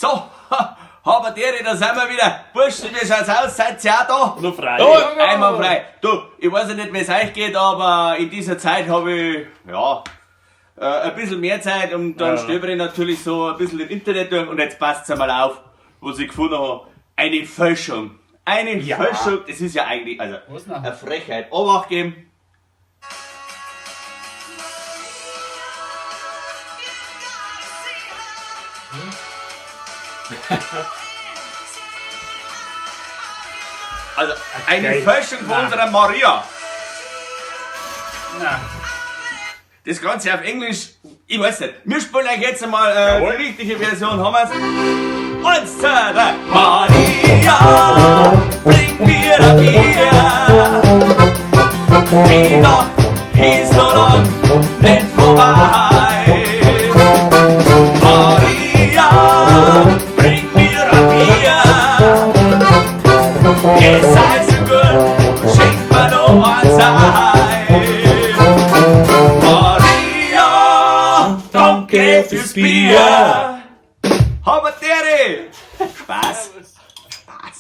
So, habe Dere, da sind wir wieder. Burschen, wie schaut's aus? Seid ihr auch da? Nur frei. Einmal frei. Du, ich weiß ja nicht, wie es euch geht, aber in dieser Zeit habe ich, ja, ein bisschen mehr Zeit und dann stöbere ich natürlich so ein bisschen im Internet durch und jetzt passt's einmal auf, was ich gefunden habe. Eine Fälschung. Eine Fälschung, das ist ja eigentlich, also, Was denn? eine Frechheit. Obacht geben. Also, eine Geil. Fälschung von unserer Maria. Nein. Das Ganze auf Englisch, ich weiß nicht. Wir spielen euch jetzt einmal die richtige Version, haben wir's? Eins, zwei, drei. Maria, bring mir ein Bier. Die Nacht ist noch lang nicht vorbei. Maria, bring mir ein Bier. Es sei so gut, schenk mir noch eins ein. Maria, danke fürs Bier. Haberdere! Spaß. Spaß.